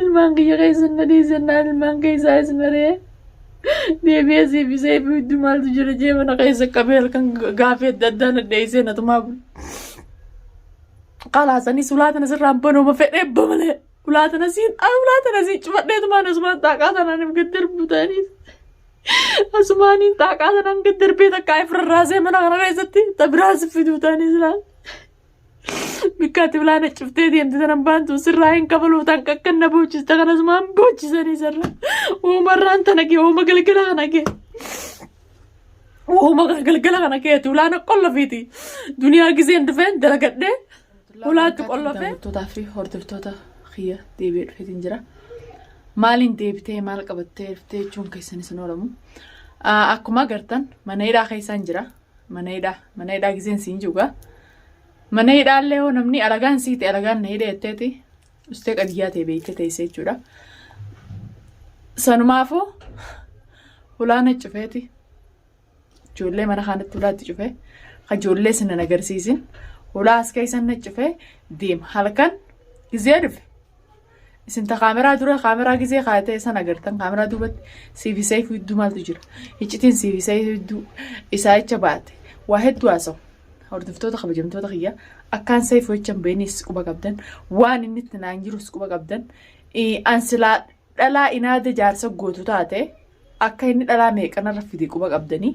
Ilmaan kiyya keessa na dhiisannaan ilmaan keessaa isin ari'ee. Deebi'ee siif isee fi hudduu maaltu jira jee mana keessa qabee halkan gaafii adda addaa na dheessee na tumaa bulu. Qalaasanii ulaa tana sirraan banooma fedhee bamalee. Ulaa tana siin ulaa tana siin cufadheetumaan asumaan xaaqaa tanaan if gad darbu ta'aniis. Asumaaniin xaaqaa tanaan gad darbee takkaa if rarraasee mana kana keessatti ta biraas fiduu ta'aniis laal. Bikkaatti bilaana cuftee deemte tanan baantu sirraa hin kafalu tan kakkan na boochista kanas maan boochisanii sirra. Uumarraan tana kee uuma galgala kana kee. Uuma galgala kana keeti ulaana qollafiiti. Duniyaa giseen dhufeen dalagadhee ulaatti qollafee. Daawwattootaa fi hordoftoota kiyya deebi'ee dhufeetiin jira. Maaliin deebitee maal qabattee dhuftee jechuun keessan isin oolamu. Akkuma agartan mana hidhaa keessaan jira. Mana hidhaa mana hidhaa giseen siin jiru Mana hidhaallee hoo namni alagaan siite alagaan na hidhe jetteeti ustee qadiyyaa ta'e beektee teessee jechuudha. Sanumaafuu hulaana cufeeti ijoollee mana kanatti hulaatti cufee ka ijoollee sin hin agarsiisin hulaa as keessan na cufee deema halkan gizee dhufe Isin ta kaameraa dura kaameraa gizee kaayatee san agartan kaameraa duubatti siif seeyfuu hedduu maaltu jira. Iccitiin siif seeyfuu hedduu isaa jecha baate waa hedduu haasawu. Hordoftoota kabajamtoota kiyya akkaan seeyfuu jecha hin beeknes quba qabdan waan inni itti naan jirus quba qabdan. An silaa dhalaa inaada jaarsa gootu taate akka inni dhalaa meeqanarra fide quba qabdanii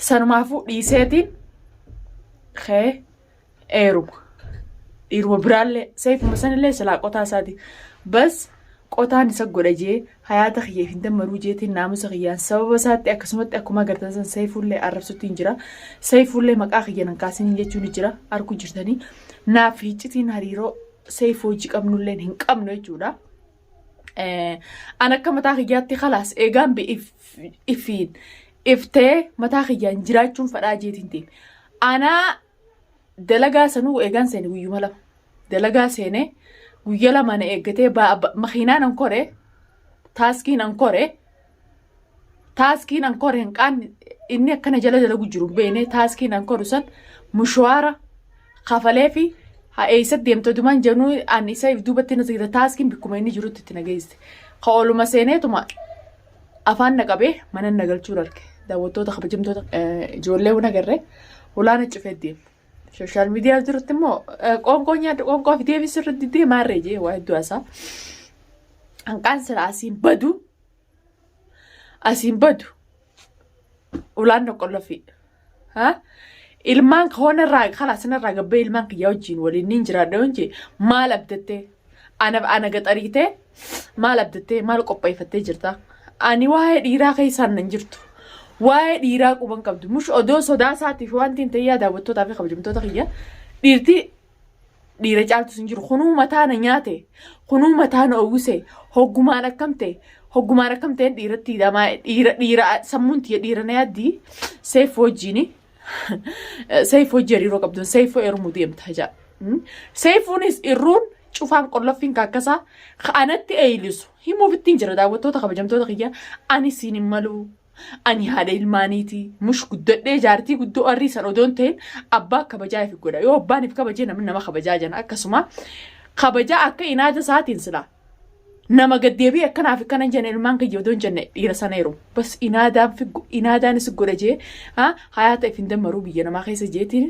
sanumaafuu dhiiseetiin kee eeruma. Dhiiruma biraallee seefuma sanillee silaa qotaa isaati. Bas qotaan isa godha jee hayaata kiyyeef hin dammaruu jeetiin naamusa kiyyaan sababa isaatti akkasumatti akkuma agartan san seefuullee arrabsutti hin jira. Seefuullee maqaa kiyya nan kaasiniin jechuun ni jira arguu jirtanii. Naaf hiccitiin hariiroo seefuu hojii qabnulleen hin qabnu jechuudha. An akka mataa kiyyaatti kalaas eegaan ifiin iftee mataa kiyyaan jiraachuun fadhaa jeetiin deeme. Anaa dalagaa sanuu eegaan seene guyyuma lama. Dalagaa seene guyya lama na eeggatee makiinaan an kore taaskiin an kore taaskiin an kore hin qaanni inni akkana jala dalagu jiru hin beekne taaskiin an koru san mushaara kafalee fi haa eessa deemte dumaan jenuu an isa if duubatti na seeta taaskiin bikkuma inni jirutti itti na geesse. Ka ooluma seeneetuma afaan na qabee mana na galchuun arge. Daawwattoota kabajamtoota ijoollee huna agarree hulaana cufee deema. Sooshaal miidiyaa duratti immoo qoonqoo nyaadhu qoonqoo fi deebisuu irra diddee maarree jee waa hedduu haasaa. Hanqaan sira asiin badu asiin badu ulaan na qollofii. Ha? Ilmaan koon irraa kalaas irraa gabbee ilmaan kiyyaa wajjin waliin niin jiraadha yoon jee maal abdattee ana ana gaxariitee maal abdattee maal qopheeffattee jirta? Ani waa'ee dhiiraa keessaan nan jirtu. Waa'ee dhiiraa quban qabdu. Mush odoo sodaa isaatiif wanti hin ta'in yaa daawwattootaa fi kabajamtoota kiyya dhiirti dhiira caaltus hin jiru. Kunuu mataa na nyaate, kunuu mataa na uwwise, hoggumaan akkam ta'e, hoggumaan akkam ta'een dhiiratti hidhamaa dhiira dhiira sammuun tiyya dhiira na yaaddi seef wajjini seef wajji hariiroo qabduun seefoo heerumuu deemta ja'a. Seefuunis irruun cufaan qolloffiin kaakkasaa anatti eeylisu himuuf ittiin jira daawwattoota kabajamtoota kiyya ani siin hin maluu. Ani haadha ilmaaniiti. Mush guddadhee jaartii guddoo arrii san odoo hin ta'in abbaa kabajaa if godha. Yoo abbaan if kabajee namni nama kabajaa jana. Akkasuma kabajaa akka inaada isaatiin silaa nama gaddeebi'ee akkanaaf akkana hin jenne ilmaan kiyya odoo hin jenne dhiira sana yeroo bas inaadaan figgu inaadaanis godha jee hayaata if hin dammaruu biyya namaa keessa jeetiin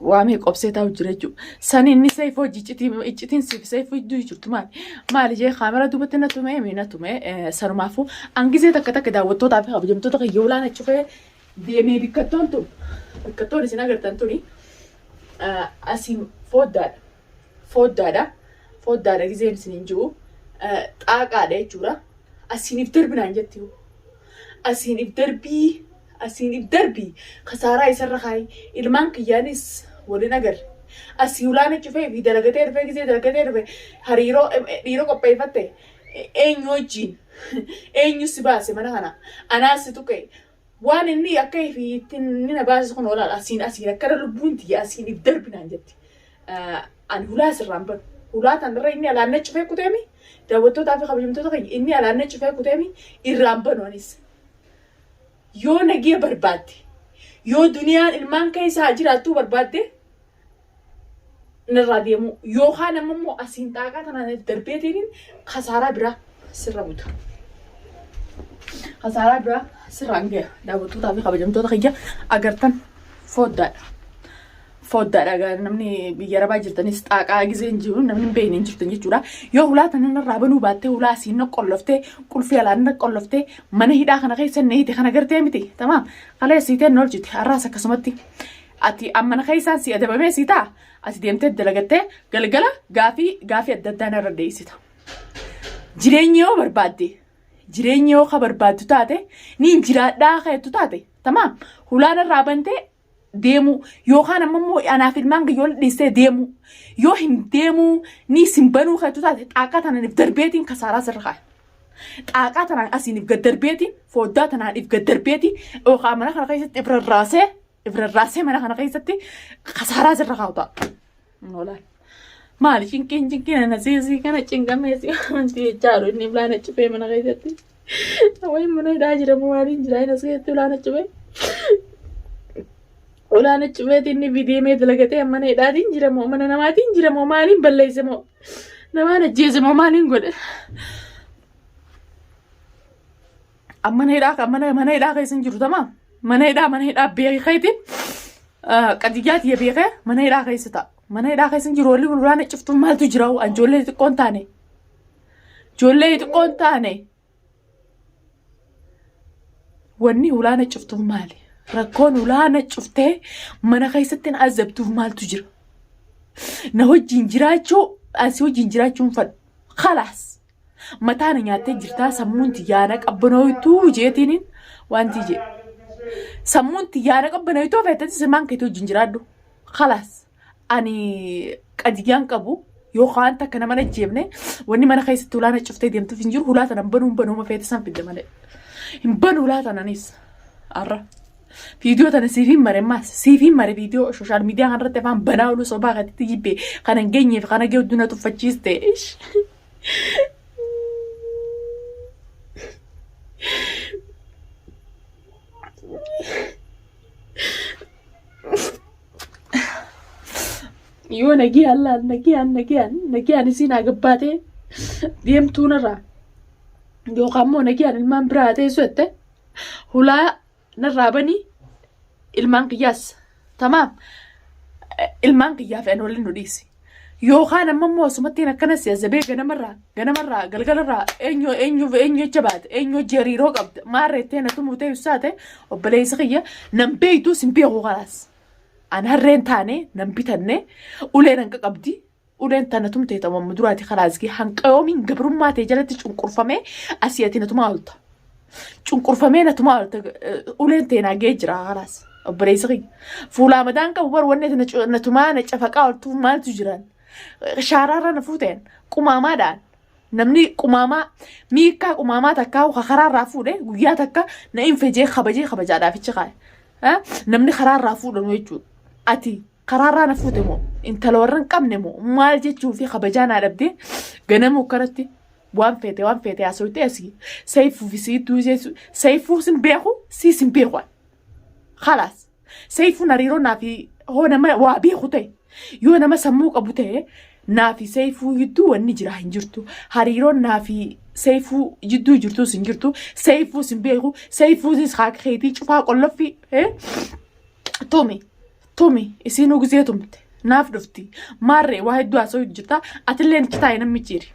waa meeqa obsee taa'u jira jechuudha. San inni seefoo iccitiin siif seefoo iddoo jirtu maali? Maali jee kaamera duubatti na tume na tume sanumaafuu hangisee takka takka daawwattootaa fi kabajamtoota kiyya olaana cufee deemee bikkattoon tun bikkattoon isin agartan tuni asiin fooddaadha. Fooddaadha. Fooddaadha giseen isin hin jiru. Xaaqaadha jechuudha. Asiin if darbinaan jetti. Asiin if darbii asiin if darbii kasaaraa isarra kaayi ilmaan kiyyaanis waliin agarre. Asii ulaana cufee fi dalagatee dhufee gisee dalagatee dhufe hariiroo dhiira qopheeffatte eenyu wajjiin eenyu si baase mana kana anaa si tuqe waan inni akka ifi ittiin inni na baase kun olaadha asiin asiin akkana lubbuun tiyya asiin if darbinaan jetti. Ani hulaa sirraan banu. Hulaa tanarra inni alaan na cufee kuteemi daawwattootaa fi kabajamtoota kiyya inni alaan na cufee kuteemi irraan banu anis. Yoo nagee barbaadde yoo duniyaan ilmaan keessaa jiraattuu barbaadde Narraa deemuu yookaan amma immoo asiin xaaqaa tanaan darbeetiin kasaaraa biraa sirra buta. Kasaaraa biraa sirraan gaya. Daawwattootaa fi kabajamtoota kiyya agartan foddaadha. Foddaadha egaa namni biyya arabaa jirtanis xaaqaa gizee hin jiru namni hin beekne hin jirtan jechuudha. Yoo hulaa tana narraa banuu baattee hulaa asiin na qolloftee qulfii alaan na qolloftee mana hidhaa kana keessa na hiite kana gartee miti tamaam kalee siiteen na oolchite har'aas akkasumatti ati ammana keessaan si adabamee si ta'a ati deemtee dalagattee galgala gaafii gaafii adda addaa narra deessita. Jireenya yoo barbaadde jireenya yoo ka barbaaddu taate niin jiraadhaa ka jettu taate tamaam hulaa narraa bantee deemuu yookaan amma immoo anaaf ilmaan kiyya wal dhiistee deemuu yoo hin deemuu ni isin banuu ka jettu taate xaaqaa tanaan if darbeetiin kasaaraa sirra kaaya. Xaaqaa tanaan asiin if gad darbeetiin fooddaa tanaan if gad darbeetiin yookaan mana kana keessatti if rarraasee if rarraasee mana kana keessatti kasaaraa sirra kaa'u ta'a. Noolaan. Maali cinqiin cinqiin ana siisii kana cinqamee si wanti jechaa jiru inni ulaana cufee mana keessatti. Wayi mana hidhaa jira moo maaliin jira inni as keessatti ulaana cufee. Ulaana cufeeti inni deemee dalagatee mana hidhaatiin jira moo mana namaatiin jira moo maaliin balleesse moo namaan ajjeese moo maaliin godhe. Mana hidhaa mana mana hidhaa keessa hin jiru tamaa mana hidhaa mana hidhaa beekeetiin qadiyyaa tiyya beekee mana hidhaa keessa ta'a. Mana hidhaa keessa hin jiru walli ulaa cuftuun maaltu jira an ijoollee xixiqqoo hin taane. Ijoollee xixiqqoo hin taane. Wanni ulaana cuftuuf maali? Rakkoon ulaana cuftee mana keessatti na azabtuuf maaltu jira? Na wajjin jiraachuu asii wajjin jiraachuu hin fadhu. Khalaas. Mataa na nyaattee jirtaa sammuun tiyyaa na qabbanooytuu jeetiiniin wanti jee. Sammuun tiyyaa na qabbanooytuu feetetti silmaan keetii wajjin jiraadhu. Khalaas. Ani qadiyyaan qabu yookaan takka nama ajjeefne wanni mana keessatti hulaa na cuftee deemtuuf hin jiru hulaa tana hin banuu hin banuu feete san fidde malee. Hin banu hulaa tananis. Har'a. Viidiyoo tana siif hin mare maas siif hin mare viidiyoo sooshaal miidiyaa kanarratti afaan banaa ooluu sobaa katitti jibbee kana hin geenyeef kana gahuu na tuffachiiste. Yoo nagiyaan laal nagiyaan nagiyaan nagiyaan isiin haa gabbaatee deemtuun irraa yookaan immoo nagiyaan ilmaan biraa haa teessu jette hulaa narraa banii ilmaan kiyyaas tamaam ilmaan kiyyaa fe'an waliin nu dhiisi. Yookaan amma immoo asumattiin akkana si azabee ganamarraa ganamarraa galgalarraa eenyu eenyuuf eenyu jecha baate eenyu hojii hariiroo qabda maarreettee na tumuu ta'e ibsaate obboleessa kiyya nan beektu sin beeku kalaas. An harreen taane nan bitanne uleen hanqa qabdi uleen tana tumtee ta'u amma duraati kalaas hanqa yoomiin gabrummaa ta'e jalatti cunqurfamee asii ati na tumaa oolta. Cunqurfamee na tumaa oolta uleen ta'e naa ga'ee jira kalaas obboleessa kiyya. Fuulaa madaan qabu bar wanni ati na tumaa na cafaqaa ooltuuf maaltu jiraan. Shaaraarra na fuuteen qumaamaadhaan namni qumaamaa miikkaa qumaamaa takkaa ka karaarraa fuudhe guyyaa takka na infejee kabajee kabajaadhaaf ichi kaa'e. Namni karaarraa fuudhamu jechuudha. Ati karaarraa na fuute moo intala warra hin qabne moo maal jechuu fi kabajaa naa dhabdee ganama akkanatti waan feete waan feete haasofte asii sayfuu fi siituu sayfuu sin beeku siis hin beeku. Khalaas sayfuun hariiroo naa fi hoo nama waa beeku ta'e yoo nama sammuu qabu ta'e naa fi sayfuu gidduu wanni jira hin jirtu hariiroon naa fi sayfuu jidduu jirtus hin jirtu sayfuus hin beeku sayfuusis haa keetii cufaa qolloffi tumi tumi isiinuu gizee tumte naaf dhufti maarree waa hedduu haasa'u jirta atilleen ichi taa'e namni ciiri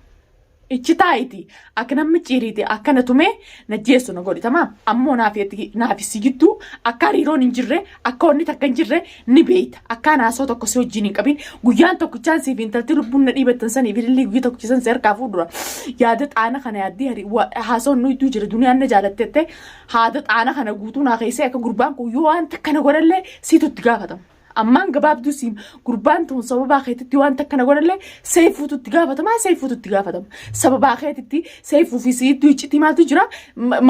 ichi taa'iti akka namni ciiriiti akka na tumee na jeessu na godhi tamaam ammoo naaf si gidduu akka hariiroon hin jirre akka wanni takka hin jirre ni beeyta akka naasoo tokko si wajjin hin qabin guyyaan tokkichaan siif intalti lubbuun na dhiibattan saniif ilillee guyyaa tokkicha san si harkaa fuudhura yaada xaana kana yaaddii haasoon nu idduu jira duniyaan na jaalattette Haada xaana kana guutuu naa keessee akka gurbaan kun yoo waan takka na godhallee siitu itti gaafatama. Ammaan gabaabduu siim gurbaan tun sababaa keetitti waan takka na godhallee seefuutu itti gaafatama seefuutu itti gaafatama. Sababaa keetitti seefuu fi siidduu iccitii maaltu jira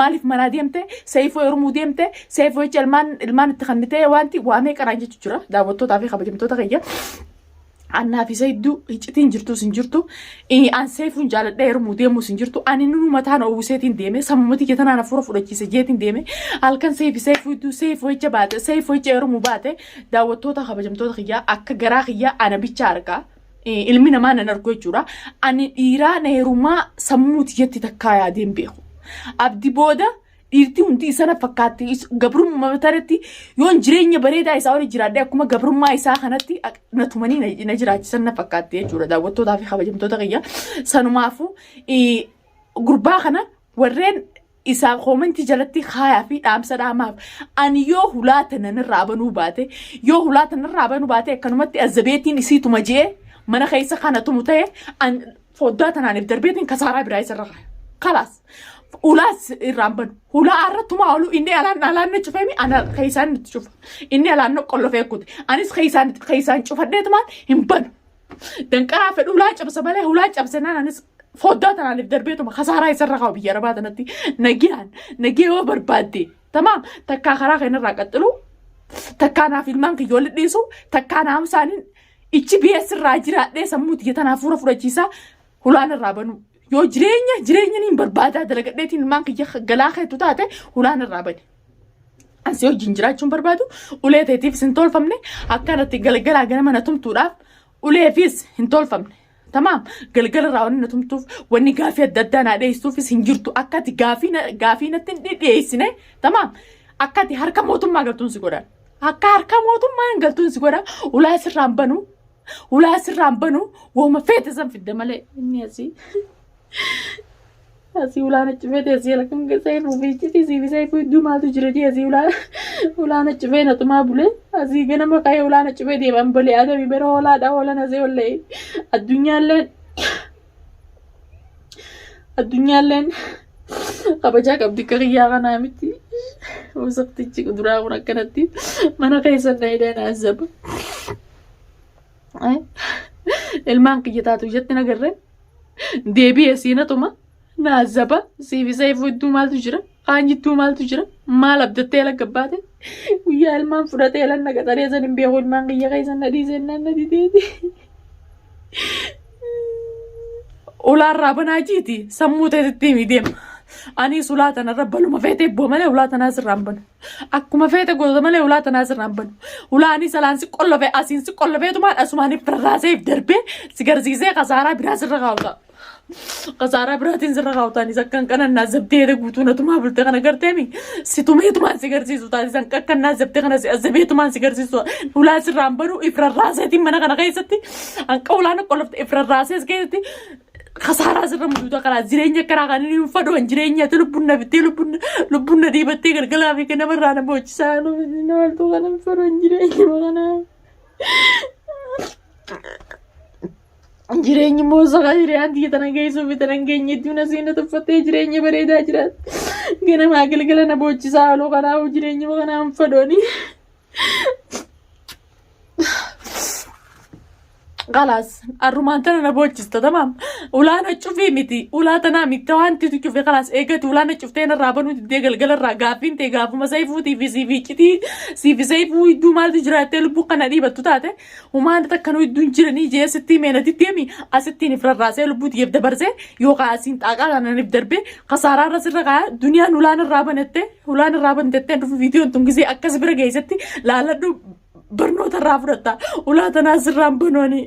maaliif manaa deemte seefuu heerumuu deemte seefuu jecha ilmaan ilmaan itti kannitee wanti waamee qaraan jechu jira daawwattootaa fi kabajamtoota kiyya. Annaa fi isa hedduu iccitiin jirtus hin jirtu. An seefuun jaaladhee heerumuu deemuus hin jirtu. Ani nunu mataan oowwiseetiin deeme sammuma tiyya tanaan hafuura fudhachiise jeetiin deeme. Halkan seefi seefuu hedduu seefuu jecha baate seefuu jecha heerumuu baate daawwattoota kabajamtoota kiyyaa akka garaa kiyyaa ana bicha argaa. Ilmi namaa nan argu jechuudha. Ani dhiiraa na heerumaa sammuu tiyyatti takkaa yaadee hin beeku. Abdi booda dhiirti hundi isa na fakkaatti gabrummaa taretti yoon jireenya bareedaa isaa olii jiraadhe akkuma gabrummaa isaa kanatti na tumanii na jiraachisan na fakkaatti jechuudha daawwattootaa fi kabajamtoota kiyya. Sanumaafuu gurbaa kana warreen isaa koomentii jalatti kaayaa fi dhaamsa dhaamaaf ani yoo hulaa tanan irraa banuu baate yoo hulaa tanan irraa banuu baate akkanumatti azzabeetiin isiituma jee mana keessa kana tumu ta'e an foddaa tanaaniif darbeetiin kasaaraa biraa isarra kaaya. Kalaas ulaas irraan banu hulaa irra tumaa oolu inni alaan alaan na cufeemi ana keessaan itti cufa inni alaan na qollofee kute anis keessaan keessaan cufadheetumaan hin banu. Danqaraa fedhu hulaa cabsa malee hulaa cabsenaan anis foddaa tanaaniif darbeetuma kasaaraa isarra kaa'u biyya arabaa tanatti nagiyaan nagee yoo barbaadde tamaam takkaa karaa kanarraa qaxxilu takkaa naaf ilmaan kiyya walitti dhiisu takkaa naaf isaaniin ichi biyya sirraa jiraadhee sammuu tiyya tanaaf fuura fudhachiisaa hulaan irraa banu yoo jireenya jireenya niin barbaadaa dalagadheetiin ilmaan kiyya galaa keetu taate hulaan irraa bani. Ansi wajjin jiraachuun barbaadu ulee teetiifis hin tolfamne akkanatti galgalaa ganama na tumtuudhaaf uleefis hin tolfamne. Tamaam galgala irraa wanni na tumtuuf wanni gaafii adda addaa naa dhiyeessuufis hin jirtu akka ati gaafii na- gaafii natti hin dhiyeessine tamaam akka ati harka mootummaa galtuun si godhan akka harka mootummaa hin galtuun si godha ulaa sirraan banu ulaa sirraan banu wooma feete san fidda malee inni asii. Asii ulaan achi feete asii halkan seefuu fi iccitii siif seefuu iddoo maaltu jira jee asii ulaan ulaan achi fee natumaa bulee asii ganama ka'ee ulaan achi fee deeman balee adami bara hoolaadha hoolan asii ollee addunyaalleen addunyaalleen kabajaa qabdi akka kiyyaa kanaa miti wasaqtichi duraa kun akkanatti mana keessa na hidhee na azaba ilmaan kiyya taatu ijatti nagarree Deebi'e siinatuma naazaba siif isa ifuu idduu maaltu jira kaan jidduu maaltu jira maal abdattee ala gabbaate guyyaa ilmaan fudhatee ala na qaxaree san hin beeku ilmaan kiyya keessa na dhiisee naan na dideeti. Ulaarraa banaa jiiti sammuu teetitti himi deema. Anis ulaa tanarra baluma feetee boo malee ulaa tanaa sirraan banu. Akkuma feete goota malee ulaa tanaa sirraan banu. Ulaanis alaan si qollofee asiin si qollofeetumaan asumaan if rarraasee if darbee si garsiisee kasaaraa biraa sirra kaawwata. Kasaaraa biraatiin sirra kaawwata. Anis akkan kanan naa zabdee guutuu na tumaa bulte kana garteemi si tumeetumaan si garsiisu taasisan akkan naa zabdee kana si azabeetumaan si garsiisu ulaa sirraan banu if rarraaseetiin mana kana keessatti hanqa ulaan qollofte if rarraasees keessatti kasaaraa sirra muduuta karaa jireenya karaa kan inni hin fadhoon jireenya ati lubbuun na bittee lubbuun lubbuun na dhiibattee galgalaa fi ganama irraa na boochisaa na waltuu kana hin fadhoon jireenya kana. Jireenyi moosaqa hiriyaan tiyya tana geessuu fi tana hin geenye iddoo na siina tuffattee jireenya bareedaa jiraat. Ganamaa galgala na boochisaa ooluu kanaafuu jireenya kanaa hin fadhooni. Khalaas arrumaan tana na boochista tamaam ulaana cufii miti ulaa tanaa miti wanti tu cufe khalaas eegati ulaana cuftee narraa banuu diddee galgala irraa gaaffiin ta'e gaafuma sayfuutii fi siif iccitii siif sayfuu idduu maaltu jiraattee lubbuu kana dhiibattu taate humaan takka nu idduun jiranii jee sittii meena diddeemi asittiin if rarraasee lubbuu tiyyeef dabarsee yookaan asiin xaaqaa kanaan if darbee kasaaraa irra sirra kaaya duniyaan ulaan irraa banatte ulaan irraa bantettee dhufu viidiyoon tun gisee akkas bira geessetti laaladhu barnoota irraa fudhatta ulaa tanaa sirraan banooni.